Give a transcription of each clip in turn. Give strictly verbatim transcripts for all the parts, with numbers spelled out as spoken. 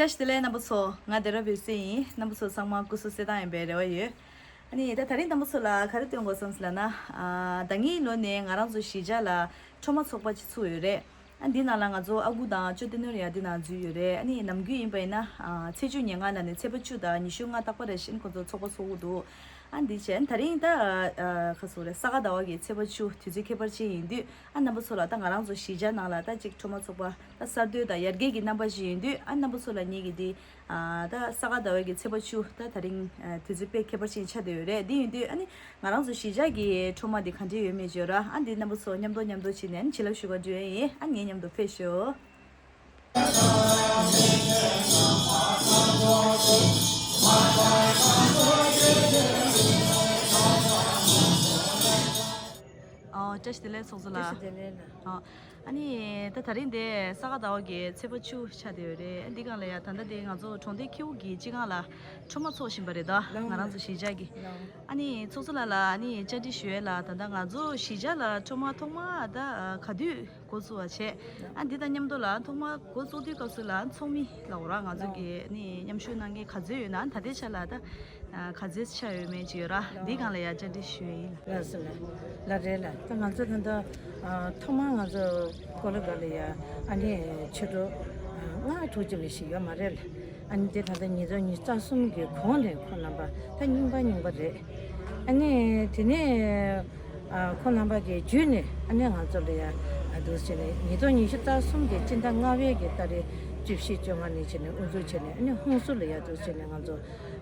བཀྲ་ཤིས་བདེ་ལེགས་རྣམ་པ་ཚོ། ང་བདེ་རབ་འོད་ཟེར་ཡིན། རྣམ་པ་ཚོ་ཚང་མ་སྐུ་གཟུགས་གསལ་ཐང་ཡིན་པའི་རེ་བ་ཡོད། ཨ་ནི་ད་ད་རིང་རྣམ་པ་ཚོ་ལ་ག་རེ་སྟོན་དགོས་བསམ་ཟེར་ལབ་ན། ཨ། ད་གིན་ལོ་ནས་ང་རང་ཚོ་གཞིས་ཆགས་ལ་ཁྲོམ་མ་ཚོགས་པ་ཅིག་ཚུགས་ཡོད་རེད། ཨ། འདི་ནང་ལ་ང་ཚོ་ཨ་ཁུ་དང་ཅོ་ཏི་ནོར་ཡ་འདི་ནང་འཛུལ་ཡོད་རེད། ཨ་ནི་ནམ་རྒྱུན་ཡིན་པ་ཡིན་ན། ཨ། ཚེས་བཅུ་ཉེར་ལྔ་ནང་ནས་ཚེས་པ་བཅུ་དང་ཉི་ཤུ་ལྔ་རྟག་པར་རེ་བཞིན་ཁོ་ཚོ་ཚོགས་པ་ཚོགས་ཀྱི་འདུག་ཨ། འདི་བྱས་ད་རིང་ད། ཨ། ཁ་སོ་རེད། ས་ག་ཟླ་བ་གི་ཚེས་པ་བཅུ་དུས་ཚོད་ཁྱད་པར་ཅན་ཡིན་དུས། ཨ། རྣམ་པ་ཚོ་ལ་ད་ང་རང་ཚོ་གཞིས་ཆགས་ནང་ལ་ད་ཅིག་ཁྲོམ་མ་ཚོགས་པ་ད་གསར་གཏོད་དང་ཡར་རྒྱས་ཀྱི་རྣམ་པ་ཞིག་ཡིན་དུས། ཨ། རྣམ་པ་ཚོ་ལ་ངེད་ཀྱི་འདི། ཨ། ད་ས་ག་ཟླ་བའི་གི་ཚེས་པ་བཅུ་ད་ད་རིང་། ཨ། དུས་ཚོད་དཔེ་ཁྱད་པར་ཅན་ཆགས་བསྡད་ཡོད་རེད། འདི་ཡིན་དུས་ཨ་ནི་ང་རང་ཚོ་གཞིས་ཆགས་ཀྱི་ཁྲོམ་མ་འདི་ག་འདྲས་ཡོད་མེད་བརྗོད་ར། ཨ། འདི་རྣམ་པ་ཚོ་མཉམ་དུ་མཉམ་དུ་བྱས་ནས་ཨ་ནི་བྱིན་རླབས་ཞུ་ག་འགྲོ་ཡ་ཡིན། ཨ། ངའི་མཉམ་དུ་ཕེབས་ཤོག་ཨོ། བཀྲ་ཤིས་བདེ་ལེགས་ཚོགས་གཙོ་ལགས། བཀྲ་ཤིས་བདེ་ལེགས་ལགས། ཨོ། ཨ་ནི་ད་ད་རིང་དེ་ས་ག་ཟླ་བ་གི་ཚེས་པ་བཅུ་ཆགས་བསྡད་ཡོད་རེད། འདི་སྒང་ལ་ཡ་ད་ལྟ་དེ་ང་ཚོ་གྲོང་སྡེ་ཁྱེའུ་གི་སྤྱི་ཁང་ལ་ཁྲོམ་མ་ཚོགས་བཞིན་པ་རེད་ད། ལགས། ང་རང་ཚོ་གཞིས་ཆགས་ཀྱི། ལགས། ཨ་ནི་ཚོགས་གཙོ་ལགས་ལ་ཨ་ནི་བཅར་འདྲི་ཞུ་ཡས་ལ། ད་ལྟ་ང་ཚོ་གཞིས་ཆགས་ལ་ཁྲོམ་མ་ཐོག་མ་ད་ག་དུས་འགོ་བཙུགས་པ་བྱས། ཨ། འདི་དང་མཉམ་དུ་ལ་ཐོག་མ་འགོ་བཙུགས་དུས་སྐབས་སུ་ལ་ཚོགས་མི་ལ་འོ་ར་ང་ཚོ་གི་ནི་མཉམ་ཞུགས་གནང་མཁན་ག་ཚོད་ཡོད་ན། ད་ལྟའི་ཆ་ལ་ད་ག་ཚོད་ཆགས་ཡོད་མེད་ཅིག་ཡོད་ར། འདི་སྒང་ལ་ཡ་བཅར་འདྲི་ཞུ་ཡ་ཡིན། ལགས་སོ་ལགས། ལགས་རེད་ལགས། ད་ང་ཚོ་ད་ལྟ། ཨ། ཐོག་མར་ང་ཚོ་ཀོ་ལི་གྷལ་ལ་ཡ་ཨ་ནི་ཆོས་གྲོགས་ལྔ་དྲུག་ཅིག་ལས་ཞིག་ཡོད་མ་རེད་ལགས། ཨ་ནི་དེ་ད་ལྟ་ཉིས་སྟོང་ཉི་ཤུ་རྩ་གསུམ་གྱི་གོང་ནས་ཁོང་རྣམ་པ་ད་རྙིང་པ་རྙིང་པ་རེད། ཨ་ནི་དེ་ནས། ཨ། ཁོང་རྣམ་པ་གིས་བརྒྱུད་ནས་ཨ་ནི་ང་ཚོ་ལ་ཡ་འདུག་བྱས་ནས་ཉིས་སྟོང་ཉི་ཤུ་རྩ་གསུམ་གྱི་སྤྱི་ཟླ་ལྔ་པའི་གི་ཏ་རིག་བཅུ་བཞི་བཅོ་ལྔ་ནས་བྱས་ནས་དབུ་འཛུགས་བྱས་ནས། ཨ་ནི་ཧུན་སུར་ལ་ཡ་འདུག་བྱས་ནས་ང་ཚོ།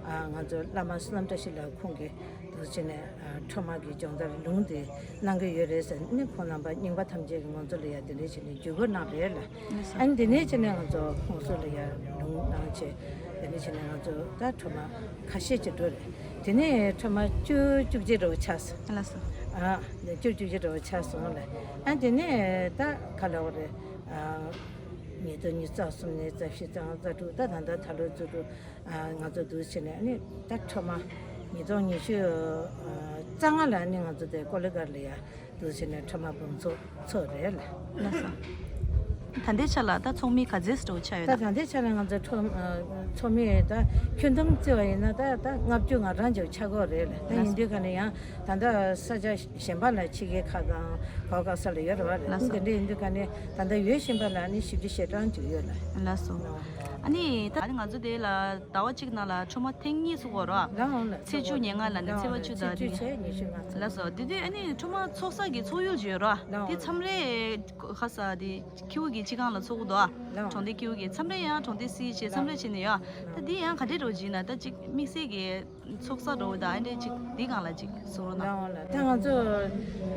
ཨ། ང་ཚོ་བླ་མ་བསོད་ནམས་བཀྲ་ཤིས་ལགས་ཁོང་གིས་འདུག་བྱས་ནས། ཨ། ཁྲོམ་མ་གི་སྦྱོང་བརྡར་ལུང་དེ་གནང་གི་ཡོད་རེད་ཟེར། ཨ་ནི་ཁོང་རྣམ་པ་རྙིང་པ་ཐམས་ཅད་ཀྱིས་ང་ཚོ་ལ་ཡ་དེ་འདྲས་བྱས་ནས་བརྒྱུད་སྐུར་གནང་རེད་ལགས། ལགས་སོ། ཨ་ནི་དེ་ནས་བྱས་ནས་ང་ཚོ་ཧུན་སུར་ལ་ཡ་ལུང་གནང་བྱས། དེ་ནས་བྱས་ནས་ང་ཚོ་ད་ཁྲོམ་མ་ཁ་ཤས་ཅིག་འགྲོ་རེད། དེ་ནས་ཁྲོམ་མ་བཅུ་བཅུ་གཅིག་འདྲ་བོ་ཆགས་སོང་། ལགས་སོ། ཨ། བཅུ་བཅུ་གཅིག་འདྲ་བོ་ཆགས་སོང་ལ། ཨ། དེ་ནས་ད་ག་ལ་བ་རེད། ཨ། ཉིས་སྟོང་ཉི་ཤུ་རྩ་གསུམ་ནས་རྩ་བཞི་རྩ་ལྔ་རྩ་དྲུག་ད་ད་ལྟ་ད་ལོ་རྩ་དྲུག་ཨ། ང་ཚོ་འདུག་བྱས་ནས་ཨ་ནི་ད་ཁྲོམ་མ་ཉིས་སྟོང་ཉི་ཤུ་རྩ་ལྔ་ལ་ཨ་ནི་ང་ཚོ་དེ་ཀོ་ལི་གྷལ་ལ་ཡ་འདུག་བྱས་ནས་ཁྲོམ་མ་འབུམ་ཚོགས་ཚོགས་རེད་ལ། ལགས་སོ། ད་ལྟའི་ཆ་ལ་ད་ཚོགས་མི་ག་ཚོད་འདྲ་བོ་ཆགས་ཡོད་ད། ད་ད་ལྟའི་ཆ་ལ་ང་ཚོ་ཁྲོམ་ཨ། ཚོགས་མི་ད་ཁྱོན་བསྡོམས་བརྩི་བ་ཡིན་ན་ད་ད་ལྔ་བཅུ་ང་གྲངས་ཅིག་ཆགས་ཀྱི་ཡོད་རེད་ལ། ད་ཡིན་དུས་ག་ནས་ཡང་ད་ལྟ་ས་ཆ་གཞན་པ་ལ་ཕྱི་རྒྱལ་ཁག་དང་ག་བ་ག་ས་ལ་ཡོད་རེད་བ་ལ། ལགས་སོ། དེ་འདྲ་ཡིན་དུས་ག་ནས་ད་ལྟ་ཡོད་བཞིན་པ་ལ་ནི་བཞི་བཅུ་ཞེ་གྲངས་ཅིག་ཡོད་ལ། ལགས་སོ། ཨ་ནི་ད་ནི་ང་ཚོ་དེ་ལ་ཟླ་བ་གཅིག་ནང་ལ་ཁྲོམ་མ་ཐེངས་གཉིས་ཚུགས་ཀྱི་ཡོད་རེད་བ། ལགས་འོང་ལ། ཚེས་བཅུ་ཉེར་ལྔ་ལ་ནི་ཚེས་པ་བཅུ་དང་ཚེས་བཅུ་ཉི་ཤུ་ལྔ་ཚུགས། ལགས་སོ། དེ་དུས་ཨ་ནི་ཁྲོམ་མ་ཚོགས་ས་གི་ཚོགས་ཡུལ་ཅིག་ཡོད་རེད་བ། ལགས་འོང་། དེ་མཚམས་རེ་ཁ་ས་དེ་ཁྱེའུ་གི་སྤྱི་ཁང་ལ་ཚོགས་ཀྱི་འདུག་བ། ལགས་འོང་། གྲོང་སྡེ་ཁྱེའུ་གི་མཚམས་རེ་ཡང་གྲོང་སྡེ་སྲིད་བྱས་མཚམས་རེ་བྱས་ནས་ཡོད། ད་འདི་ཡང་ག་འདྲས་འདྲ་བོ་བྱས་ན་ད་ཅིག་དམིགས་བསལ་གྱི་ཚོགས་ས་འདྲ་བོ་དང་ཨ་འདྲས་ཅིག་འདི་སྒང་ལ་ཅིག་གསུང་རོགས་གནང་། ལགས་འོང་ལ། ད་ང་ཚོ་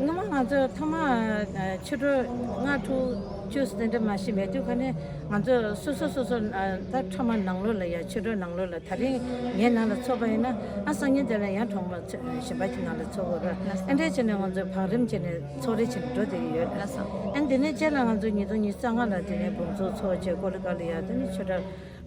སྔོན་མ་ང་ཚོ་ཐོག་མ་ཨ་ཆོས་གྲོགས་ལྔ་དྲུག་བཅུ་དེ་འདྲ་མ་ཞིག་མེད་དུས་ག་ནས་ང་ཚོ་སོ་སོ་སོ་སོ་ཨ་ད་ཁྲོམ་མ་ནང་ལོགས་ལ་ཡ་ཆོས་གྲོགས་ནང་ལོགས་ལ་ད་རིང་ངའི་ནང་ལ་ཚོགས་པ་ཡིན་ན་ཨ་སང་ཉིན་དེ་ལ་ཡང་གྲོང་པ་ཚོ་གཞན་པ་ཅིག་ནང་ལ་ཚོགས་དགོས་ར། ལགས་སོ། ཨ་འདྲས་བྱས་ནས་ང་ཚོ་བག་རིམ་བྱས་ནས་ཚོགས་རེས་བྱས་ནས་འགྲོ་བསྡད་ཀྱི་ཡོད། ལགས་སོ། ཨ་འདི་ནས་རྗེས་ལ་ང་ཚོ་ཉིས་སྟོང་ཉི་ཤུ་རྩ་ལྔ་ལ་དེ་ནས་འབུམ་ཚོགས་ཚོགས་བྱས་ཀོ་ལི་གྷལ་ལ་ཡ་དེ་ནས་ཆོས་གྲྭ་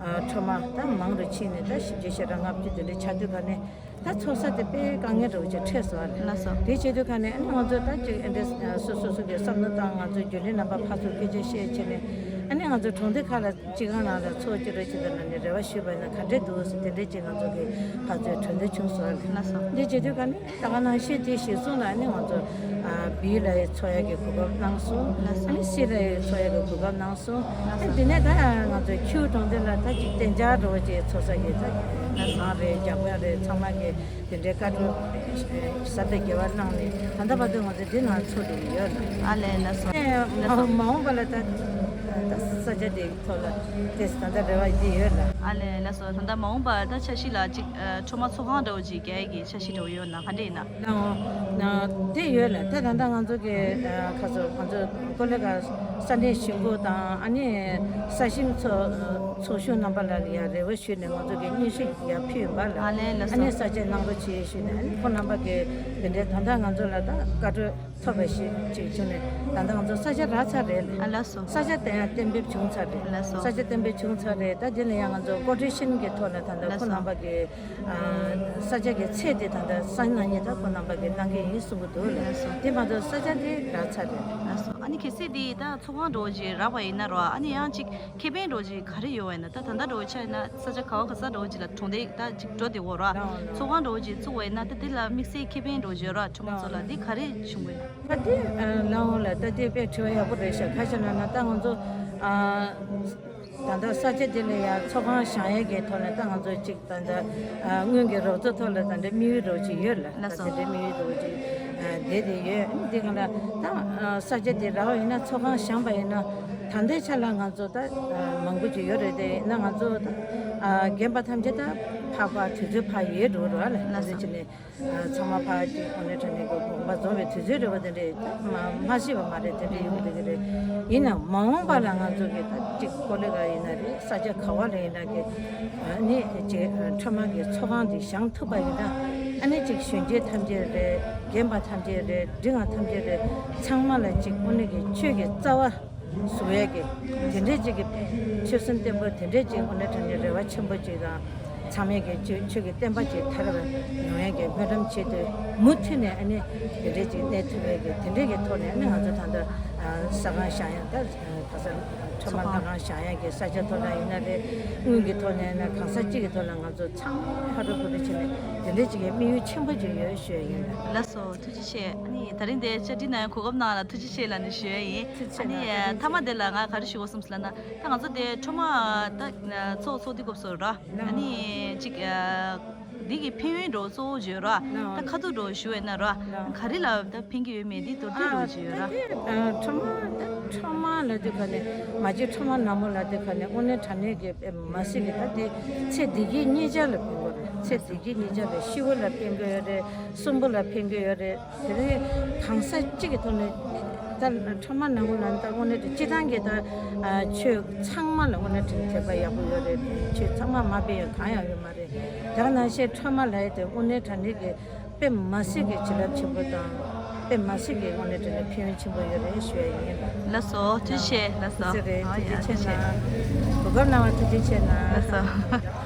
ཨ་ཁྲོམ་མ་ད་མང་རུ་ཕྱིན་ནས་ད་བཞི་བཅུ་ཞེ་གྲངས་ལྔ་བཅུ་དེ་འདྲ་ཆགས་དུས་ག་ནས་ད་ཚོགས་ས་དེ་དཔེ་དཀའ་ངལ་འདྲ་བོ་ཅིག་འཕྲད་སོང་བ་རེད། ལགས་སོ། དེ་བྱེད་དུས་ག་ནས་ཨ་ནི་ང་ཚོ་ད་ཅིག་ཨ་འདྲས་སོ་སོ་སོ་གི་བསམ་བློ་བཏང་། ང་ཚོའི་རྒྱུན་ལས་རྣམ་པ་ཕར་ཚུར་སྐད་ཆ་བཤད་བྱས་ནས་ཨ་ནི་ང་ཚོ་གྲོང་སྡེ་ཁག་ལ་སྤྱི་ཁང་ནང་ལ་ཚོགས་ཀྱི་རེད་ཅེས་དང་ནང་ནས་རེ་བ་ཞུས་པ་ཡིན་ན་ག་འདྲས་འདུག་ཟེར་དེ་འདྲས་ཅིག་ང་ཚོ་གི་ཕར་ཚུར་གྲོས་འདེབས་བྱུང་སོང་། ལགས་སོ། འདི་བྱེད་དུས་ག་ནས་ད་ག་ནང་བཞིན་དེ་གཞིར་བཟུང་ལ་ནི་ང་ཚོ་ཨ་བི་ལ་ཡི་ཚོགས་ཡ་གི་གོ་སྐབས་གནང་སོང་། ལགས་སོ། ཨ་ནི་སི་ལ་ཡི་ཚོགས་ཡ་གི་གོ་སྐབས་གནང་སོང་། ལགས་སོ། ཨ་དེ་ནས་ད་ང་ཚོ་ཁྱེའུ་གྲོང་སྡེ་ལ་ད་ཅིག་གཏན་འཇགས་འདྲ་བོ་ཅིག་ཚོགས་ས་གི་ད་ལགས་སོ། ནང་རེད་རྒྱ་དཔོན་རེད་ཚང་མ་གི་དེ་འདྲའི་བཀའ་འཁྲོལ་གསར་གཏོད་རྒྱས་པ་གནང་ནས་ད་ལྟ་བར་དུ་ང་ཚོ་འདི་ནང་ཚོགས་འགྲོ་གི་ཡོད་ལ། ཨ་ལས་ལགས་སོ། ཨེ་ལགས་སོ། མ་འོངས་པ་ལ་ད་ད་ས་ཆ་དེའི་ཐོག་ལ་དེ་ད་ལྟ་རེ་བ་ཡིན་གྱི་ཡོད་ལ། ཨ་ལས་ལགས་སོ། ད་ལྟ་མ་འོངས་པ་ད་འཆར་གཞི་ལ་ཅིག་ཨ་ཁྲོམ་མ་ཚོགས་ཁང་འདྲ་བོ་ཅིག་རྒྱག་ཡས་ཀྱི་འཆར་གཞི་འདྲ་བོ་ཡོད་ན་ག་འདྲ་ཡིན་ན། ལགས་འོང་། དེ་ཡོད་ལ་ད་ད་ལྟ་ང་ཚོ་གི་ཨ་ཁ་སོ་ང་ཚོ་ཀོ་ལི་གྷལ་ས་གནས་གཞིས་འགོ་དང་ཨ་ནི་ས་ཞིང་ཚོ་ཚོགས་གཞོན་རྣམ་པ་ལ་ཡ་རེ་བ་ཞུས་ནས་ང་ཚོ་གི་སྙན་ཞུ་ཡ་ཕུལ་ཡིན་པ་ལ། ཨ་ལས་ལགས་སོ། ཨ་ནི་ས་ཆ་གནང་རོགས་བྱེད་ཞུས་ནས་ཨ་ནི་ཁོང་རྣམ་པ་གི་དེ་འདྲའི་ད་ལྟ་ང་ཚོ་ལ་ད་བཀའ་འཁྲོལ་ཐོབ་པ་ཞིག་ཅིག་བྱུང་ནས་ད་ལྟ་ང་ཚོ་ས་ཆ་རག་ཚར་རེད། ཨ་ལགས་སོ། ས་ཆ་དེ་ཡང་གཏན་འབེབས་བྱུང་ཚར་རེད། ལགས་སོ། ས་ཆ་གཏན་འབེབས་བྱུང་ཚར་རེད། ད་དེ་ལ་ཡང་ང་ཚོ་ཀོ་ཊེ་ཤན་གྱི་ཐོག་ལ་ད་ལྟ་ལགས་ཁོང་སོ། རྣམ་པ་གི་ཨ་ས་ཆ་གི་ཚད་དེ་ད་ལྟ་སང་ཉིན་ད་ཁོང་རྣམ་པ་གི་གནང་ གནང་གི་ཡིན་གསུང་གི་འདུག་ལགས་སོ། དེ་མ་གཏོགས་ས་ཆ་དེ་རག་ཚར་རེད། ལགས་སོ། ཨ་ནི་གལ་སྲིད་དེ་ད་ཚོགས་ཁང་འདྲ་བོ་ཅིག་རག་པ་ཡིན་ན་རོ། ཨ་ནི་ཡང་ཅིག་ཁེ་ཕན་འདྲ་བོ་ཅིག་ག་རེ་ཡོད་པ་ཡིན་ན། ད་ད་ལྟ་འདྲ་བོ་ཆ་ཡིན་ན་ས་ཆ་ག་བ་ག་ས་འདྲ་བོ་ཅིག་ལ་གྲོང་སྡེ་ད་ཅིག་འགྲོ་བདེ་བོ་རོ། ལགས་སོ། ཚོགས་ཁང་འདྲ་བོ་ཅིག་བཙུགས་པ་ཡིན་ན་ད་དེ་ལ་དམིགས་བསལ་ཁེ་ཕན་འདྲ་བོ་ཅིག་ཡོད་རོ། ཁྲོམ་མ་ཚོ་ལ་དེ་ག་རེ་བྱུང་དགོས་ན། ད་དེ་ལགས་འོང་ལ་ད་དེ་དཔེ་དྲི་བ་ཡག་པོ་རེད་ཤག་ག་ཅི་ལབ་ན་ད་ང་ཚོ་ཨ། ད་ལྟ་ས་ཆ་དེ་ལ་ཡང་ཚོགས་ཁང་བཞེངས་ཡས་ཀྱི་ཐོག་ནས་ད་ང་ཚོ་གཅིག་ད་ལྟ་ཨ་སྔོན་གྱི་རོགས་ཚོགས་ཐོག་ལ་ད་ལྟ་དམིགས་ཡུལ་རོགས་ཅིག་ཡོད་ལ། ལགས་སོ། ད་དེ་འདྲའི་དམིགས་ཡུལ་རོགས་ཅིག་ཨ་བསྡད་དེ་ཡོད། འདི་ག་ལ་ད་ཨ་ས་ཆ་དེ་རག་པ་ཡིན་ན་ཚོགས་ཁང་བཞེངས་པ་ཡིན་ན་ད་ལྟའི་ཆ་ལ་ང་ཚོ་ད་ཨ་མང་པོ་ཅིག་ཡོད་རེད། དེ་ཡིན་ན་ང་ཚོ་ད་ཨ་རྒན་པ་ཐམས་ཅད་ད་ཕར་ཕར་དུས་ཚོད་ཕར་ཡོལ་འགྲོ་རོགས་ལ། ལགས་སོ། དེ་འདྲ་བྱས་ནས། ཚང་མ་ཕར་གཅིག་དངོས་གནས་དྲང་གནས་ཀྱི་དགོངས་པ་རྫོགས་པའི་དུས་ཚོད་རེད་པ། དེ་འདྲས་མ་མ་ཤེས་པ་མ་རེད། དེ་འདྲས་ཡོང་བསྡད་ཀྱི་རེད། ཡིན་ནའང་མ་འོངས་པ་ལ་ང་ཚོ་གི་ད་གཅིག་ཀོ་ལི་ག་ཡིན་ན་རེད། ས་ཆ་ག་བ་ལ་ཡིན་ན་གི་ཨ་ནི་གཅིག་ཁྲོམ་གྱི་ཚོགས་ཁང་འདི་བཞེངས་ཐུབ་པ་ཡིན་ན། ཨ་ནི་གཅིག་གཞོན་སྐྱེས་ཐམས་ཅད་རེད། རྒན་པ་ཐམས་ཅད་རེད། འབྲིང་བ་ཐམས་ཅད་རེད། ཚང་མ་ལ་གཅིག་དངོས་གནས་ཀྱི་ཆོས་ཀྱི་རྩ་བ་བཟུང་ཡས་ཀྱི་དེ་འདྲས་ཅིག་གི་ཆོད་སེམས་བརྟན་པོ་དེ་འདྲས་ཅིག་དངོས་གནས་དྲང་གནས་རེ་བ་ཆེན་པོ་ཅིག་དང་། ཚང་མས་ཀྱི་ཆོས་ཆོས་ཀྱི་བསྟན་པ་ཅིག་དར་བར་ཡོང་ཡས་ཀྱི་སྨོན་ལམ་བྱེད་དུས། མུ་མཐུད་ནས་ཨ་ནི་དེ་འདྲས་ཅིག་གནས་ཐུབ་ཡས་ཀྱི་དེ་འདྲས་ཀྱི་ཐོག་ནས་ཨ་ནི་ང་ཚོ་ད་ལྟ་ཨ་ས་ཁང་བཞེངས་ཡས། ད་ག་ས་ཁྲོམ་ལྷ་ཁང་བཞེངས་ཡས་ཀྱི་ས་ཆ་ཐོག་ལ་ཡིན་ན་རེད། དངུལ་གྱི་ཐོག་ནས་ཡིན་ན་གང་ས་ཅི་གི་ཐོག་ལ་ང་ཚོ་ཚང་མས་ཧ་རུ་ཧུ་རུ་བྱས་ནས་དེ་འདྲས་ཅིག་གི་དམིགས་ཡུལ་ཆེན་པོ་ཅིག་ཡོད་ཞུ་ཡས་ཡིན། ལགས་སོ། ཐུགས་རྗེ་ཆེ། ཨ་ནི་ད་རིང་དེ་བཅར་འདྲི་གནང་ཡ་གོ་སྐབས་གནང་ལ་ཐུགས་རྗེ་ཆེ་ལབ་ནས་ཞུ་ཡ་ཡིན། ཐུགས་རྗེ་ཆེ་ཨ་ནི་གནང་། ཐུགས་རྗེ་ཆེ། མཐའ་མ་དེ་ལ་ང་ག་རེ་ཞུ་དགོས་བསམ་ཟེར་ལབ་ན། ད་ང་ཚོ་དེ་ཁྲོམ་ད་ཚོགས་ཚོགས་དུས་སྐབས་སུ་ར། ཨ་ནི་གཅིག་འདི་གི་ཕན་ཡོན་འདྲ་བོ་གཙོ་བོ་བརྗོད་ར། ད་ཁ་ཐུག་འདྲ་བོ་ཞུ་བས་ན་ར། ག་རེ་ལ་ད་ཕན་གྱི་ཡོད་མེད་འདི་མདོར་བསྡུས་འདྲ་བོ་བརྗོད་ར། ཨ་ད་དེ་ཁྲོམ་ད་ཁྲོམ་ལབ་དུས་ག་ནས་མ་གཅིག་ཁྲོམ་ནང་མོ་ལབ་དུས་ག་ནས་དངོས་གནས་དྲང་གནས་ཀྱི་མ་སྲིད་ཀྱི་ད་དེ་ཚེ་འདི་གི་གཉིས་ཆར་ལ་ཕན་གྱི་ཡོད་རེད། ཚེ་འདི་གི་གཉིས་ཆར་ལ་ཤི་བོ་ལ་ཕན་གྱི་ཡོད་རེད། གསོན་པོ་ལ་ཕན་གྱི་ཡོད་རེད། དེ་རིང་གང་ས་གཅིག་གི་ཐོག་ནས་ད་ཁྲོམ་ནང་ལ་ད་དངོས་གནས་དྲང་སྤྱི་བཏང་གི་ད་ཆོས་ཚང་མ་ལ་དངོས་གནས་དྲང་དད་པ་ཡག་པོ་ཡོད་རེད། ཆོས་ཚང་མ་མ་ཕན་ཡོད་གང་ཡང་ཡོད་མ་རེད། དེ་ནང་བཞིན་ཁྲོམ་ལ་ཡོད་དེ་དངོས་གནས་དྲང་གནས་ཀྱི་དཔེ་མ་སྲིད་ཀྱི་བྱིན་རླབས་ཆེན་པོ་དང་། དཔེ་མ་སྲིད་ཀྱི་དངོས་གནས་དྲང་གནས་ཕན་ཡོན་ཆེན་པོ་ཡོད་རེད་ཞུ་ཡ་ཡིན། ལགས་སོ། ཐུགས་རྗེ་ཆེ། ལགས་སོ། ཐུགས་རྗེ་ཆེ་ཨ་ཡ་ཐུགས་རྗེ་ཆེ་ཆེ། གོ་སྐབས་གནང་བ་ཐུགས་རྗེ་ཆེ་གནང་། ལགས་སོ།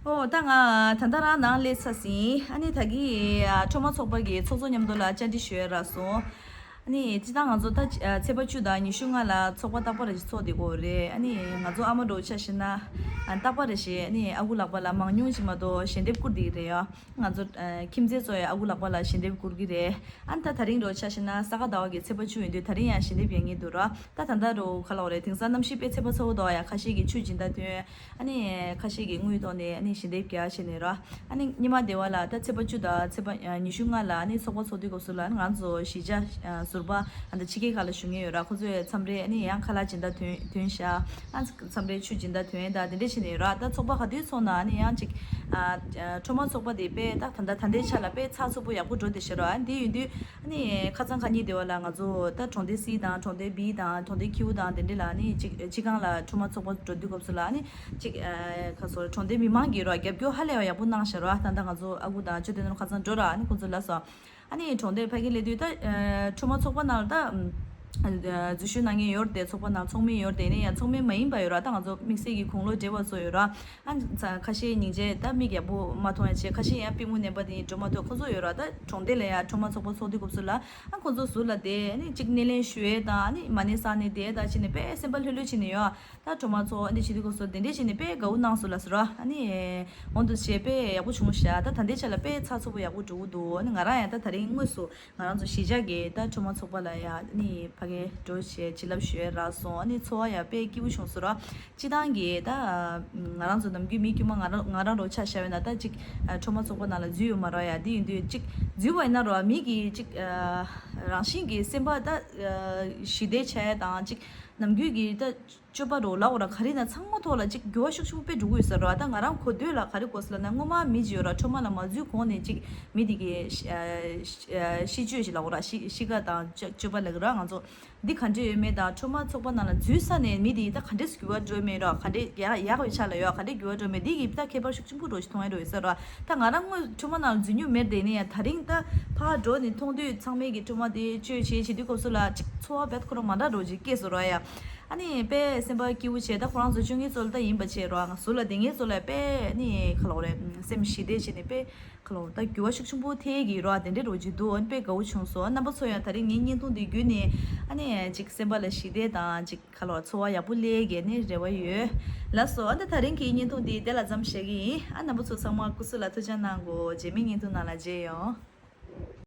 ཨོ། ད་ང་ད་ལྟ་རང་ནང་སླེབས་ཚར་ཟིན། ཨ་ནི་ད་གིན་ཨ་ཁྲོམ་མ་ཚོགས་པ་གི་ཚོགས་གཙོ་མཉམ་དུ་ལ་བཅར་འདྲི་ཞུ་ཡ་རག་སོང་། ཨ་ནི་སྤྱིར་བཏང་ང་ཚོ་ད་ཨ་ཚེས་པ་བཅུ་དང་ཉི་ཤུ་ལྔ་ལ་ཚོགས་པ་རྟག་པར་ཚོགས་བསྡད་ཀྱི་ཡོད་རེད། ཨ་ནི་ང་ཚོ་ཨ་མ་འདྲ་བོ་ཆ་བཞག་ན། རྟག་པར་རེ་བཞིན་ཨ་ནི་ཨ་ཁུ་ལགས་པ་ལ་མང་ཉུང་ཅིག་མ་གཏོགས་ཞལ་འདེབས་བསྐུར་བསྡད་ཀྱི་རེད་ཡ། ང་ཚོ་ཨ་ཁྱིམ་མཚེས་ཚོ་ཡང་ཨ་ཁུ་ལགས་པ་ལ་ཞལ་འདེབས་བསྐུར་གྱི་རེད། ཨ་ནི་ད་ད་རིང་རོ་ཆ་བཞག་ན་ས་ག་ཟླ་བ་གི་ཚེས་པ་བཅུ་ཡིན་དུས་ད་རིང་ཡང་ཞལ་འདེབས་རྒྱག་མཁན་འདུག་ར། ད་ད་ལྟ་རུ་ག་ལབ་དགོས་རེད། དེང་སང་གནམ་གཤིས་དཔེ་ཚད་པ་ཚ་པོ་འདུག་ཡ། ཁ་ཤས་ཀྱིས་ཆུ་སྦྱིན་བདག་ཐོན། ཨ་ནི་ཁ་ཤས་ཀྱིས་དངུལ་ཐོག་ནས་ཨ་ནི་ཞལ་འདེབས་རྒྱག་བྱས་ནས་ར། ཨ་ནི་སྔོན་མ་སྡེ་བ་ལ་ད་ཚེས་པ་བཅུ་དང་ཚེས་པ་ཨ་ཉི་ཤུ་ལྔ་ལ་ཨ་ནི་ཚོགས་པ་ཚོགས་དུས་སྐབས་སུ་ལ་ང་ཚོ་གཞིས་ཆགས་ཨ་ཟུར་པ་ཨ་ད་ཕྱི་རྒྱལ་ཁག་ལ་བཞུགས་མཁན་ཡོད་ར། ཁོ་ཚོས་མཚམས་རེ་ཨ་ནི་ཡང་ཁ་ལག་སྦྱིན་བདག་ཐོན་ཐོན་ཤག་ཨ་མཚམས་རེ་ཆུ་སྦྱིན་བདག་ཐོན་དང་དེ་འདྲ་བྱས་ནས་ཡོད་ར། ད་ཚོགས་པ་ག་དུས་ཚོགས་ན་ཨ་ནི་ཡང་ཅིག་ཨ་ཨ་ཁྲོམ་ཚོགས་པ་དེ་དཔེ་ད་ད་ལྟ་ད་ལྟའི་ཆ་ལ་དཔེ་ཚགས་ཚུད་པོ་ཡག་པོ་འགྲོ་བསྡད་ཤག་ར། ཨ་འདི་ཡིན་དུས་ཨ་ནི་ཁ་སང་ཁ་ཉིན་དེ་བ་ལ་ང་ཚོ་ད་གྲོང་སྡེ་སི་དང་གྲོང་སྡེ་བི་དང་གྲོང་སྡེ་ཁྱིའུ་དང་དེ་འདྲ་ལ་ཨ་ནི་ཅིག་སྤྱི་ཁང་ལ་ཁྲོམ་ཚོགས་པ་འགྲོ་དུས་སྐབས་སུ་ལ་ཨ་ནི་ཅིག་ཨ་ཁ་སོ་གྲོང་སྡེ་མི་མང་གིས་ར་རྒྱབ་སྐྱོར་ཧ་ལས་པ་ཡག་པོ་གནང་ཤག་ར། ད་ལྟ་ང་ཚོ་ཨ་ཁུ་དང་ཆོས་སྒྲོན་ནོར་ཁ་སང་འགྲོ་ར། ཨ་ནི་ཁོང་ཚོ་ལ་སོ། ཨ་ནི་གྲོང་སྡེ་ཕ་གི་སླེབས་དུས་ད་ཨ་ཁྲོམ་ཚོགས་པ་ནང་ལ་ད་ཨ་འཛུལ་ཞུགས་གནང་མཁན་ཡོད་རེད་དེ། ཚོགས་པ་ནང་ཚོགས་མི་ཡོད་རེད་དེ། ཡིན་ན་ཡང་ཚོགས་མི་མ་ཡིན་པ་ཡོད་ར། ད་ང་ཚོ་དམིགས་བསལ་གྱི་དགུང་ལོ་བགྲེས་པ་ཚོ་ཡོད་ར། ཨ་ཁ་ཤས་སྙིང་རྗེ་ད་མིག་ཡག་པོ་མ་མཐོང་ཡ་བྱས། ཁ་ཤས་ཡང་པུས་མོ་ནད་པ་དེ་ཡིན་འགྲོ་མ་ཐུབ་ཁོང་ཚོ་ཡོད་ར། ད་གྲོང་སྡེ་ལ་ཡང་ཁྲོམ་ཚོགས་པ་ཚོགས་དུས་སྐབས་སུ་ལ་ཨ་ཁོང་ཚོ་ཟུར་ལ་བསྡད་ཨ་ནི་གཅིག་སྣེ་ལེན་ཞུ་ཡས་དང་ཨ་ནི་མ་ཎི་བསགས་ནས་བསྡད་ད་བྱས་ནས་དཔེ་སེམས་པ་ལྷོད་ལྷོད་བྱས་ནས་ཡོད། ད་ཁྲོམ་ཚོགས་ཨ་ནི་བྱེད་དུས་སྐབས་སུ་དེ་འདྲས་བྱས་ནས་དཔེ་དགའ་བོ་གནང་སོང་ལགས་སོ་ར། ཨ་ནི་འོང་དུ་བྱས་དཔེ་ཡག་པོ་བྱུང་ཤག་ད་ད་ལྟའི་ཆ་ལ་དཔེ་ཚགས་ཚུད་པོ་ཡག་པོ་འགྲོ་གི་འདུག་ཨ་ནི་ང་རང་ཡང་ད་ད་རིང་དངོས་སུ་ང་རང་ཚོ་གཞིས་ཆགས་ཀྱི་ད་ཁྲོམ་ཚོགས་པ་ལ་ཡང་ཨ་ནི་ཕ་གིར་འགྲོ་བྱས་བྱིན་རླབས་ཞུ་ཡས་རག་སོང་། ཨ་ནི་ཚོར་བ་ཡང་དཔེ་སྐྱིད་པོ་བྱུང་སོང་ར། སྤྱི་བཏང་གི་ད་ང་རང་ཚོ་ནམ་རྒྱུན་མི་དཀྱུས་མ་ང་རང་ང་རང་རོ་ཆ་བཞག་པ་ཡིན་ན་ད་ཅིག་ཁྲོམ་ཚོགས་པ་ནང་ལ་འཛུལ་ཡོད་མ་རེད་ཡ། དེ་ཡིན་དུས་ཅིག་འཛུལ་བ་ཡིན་ན་རོ་མི་གི་ཅིག་རང་བཞིན་གྱི་སེམས་པ་ད་ཞི་བདེ་ཆགས་ཡ་དང་ཅིག་ནམ་རྒྱུན་གྱི་ད་སྤྱོད་པ་རོ་ལབ་དགོས་ར། ག་རེ་ན་ཚང་མ་ཐོག་ལ་ཅིག་འགྱུར་བ་ཤུགས་ཆེན་པོ་དཔེ་འགྲོ་གི་ཡོད་ས་རེད་བ། ད་ང་རང་གོ་ཐོས་ལ་ག་རེ་གོ་སོང་ལབ་ན་སྔོན་མ་མི་ཅིག་ཡོད་ར། ཁྲོམ་ལ་མ་འཛུལ་གོང་ནས་ཅིག་མི་དེ་གི་ཤི་ཨ་ཤི་ཨ་ཤི་སྤྱོད་ཅིག་ལབ་དགོས་ར། ཤི་ཤི་ཁ་དང་སྤྱོད་སྤྱོད་པ་ལབ་དགོས་ར། ང་ཚོ་འདི་ག་འདྲས་ཡོད་མེད་དང་ཁྲོམ་ཚོགས་པ་ནང་ལ་འཛུལ་ས་ནས་མི་དེ་ད་ག་འདྲས་འགྱུར་བ་འགྲོ་མེད་ར། ག་འདྲས་ཡག་ཡག་པའི་ཆ་ལ་ཡོད། ག་འདྲས་འགྱུར་བ་འགྲོ་མེད་འདི་གི་ད་ཁྱད་པར་ཤུགས་ཆེན་པོ་རོ་ཞིག་མཐོང་ཡ་རོ་ཡོད་ས་ར། ད་ང་རང་སྔོན་ཁྲོམ་ནང་ལ་འཛུལ་མྱོང་མེད་དེ་ནས་ཡང་ད་རིང་ད་ཕར་འགྲོ་ནས་མཐོང་དུས་ཚང་མས་ཀྱི་ཁྲོམ་དེ་སྤྱོད་བྱེད་བྱེད་དུས་སྐབས་སུ་ལ་ཅིག་ཚོར་བ་རྦད་ཁོ་རང་མ་འདྲ་རོ་ཅིག་སྐྱེས་སོང་ར་ཡ། ཨ་ནི་དཔེ་སེམས་པ་སྐྱིད་པོ་བྱས། ད་ཁོ་རང་ཚོ་སྤྱོད་མཁན་ཚོ་ལ་ད་ཡིན་པ་བྱས་རོ། ང་ཟུར་ལ་བསྡད་མཁན་ཚོ་ལ་དཔེ་ནི་ག་ལབ་དགོས་རེད། སེམས་ཞི་བདེ་བྱས་ནས་དཔེ་ག་ལབ་དགོས་རེད། ད་འགྱུར་བ་ཤུགས་ཆེན་པོ་ཐེབས་ཀྱི་རོ། དེ་འདྲའི་རོ་ཅིག་འདུག་ཨ་ནི་དཔེ་དགའ་བོ་བྱུང་སོང་། རྣམ་པ་ཚོ་ཡང་ད་རིང་ངའི་བརྙན་ཐུང་འདི་བརྒྱུད་ནས་ཨ་ནི་ཅིག་སེམས་པ་ལ་ཞི་བདེ་དང་ཅིག་ག་ལབ་དགོས་རེད། ཚོར་བ་ཡག་པོ་སླེབས་ཀྱི་ནི་རེ་བ་ཡོད། ལགས་སོ། ཨ་ནི་ད་རིང་གི་བརྙན་ཐུང་འདི་དེ་ལ་མཚམས་བཞག་གི་ཡིན། ཨ་རྣམ་པ་ཚོ་ཚང་མ་སྐུ་གཟུགས་ལ་ཐུགས་ཅག་གནང་དགོས། རྗེས་མའི་བརྙན་ཐུང་ནང་ལ་མཇལ་ཡོང་།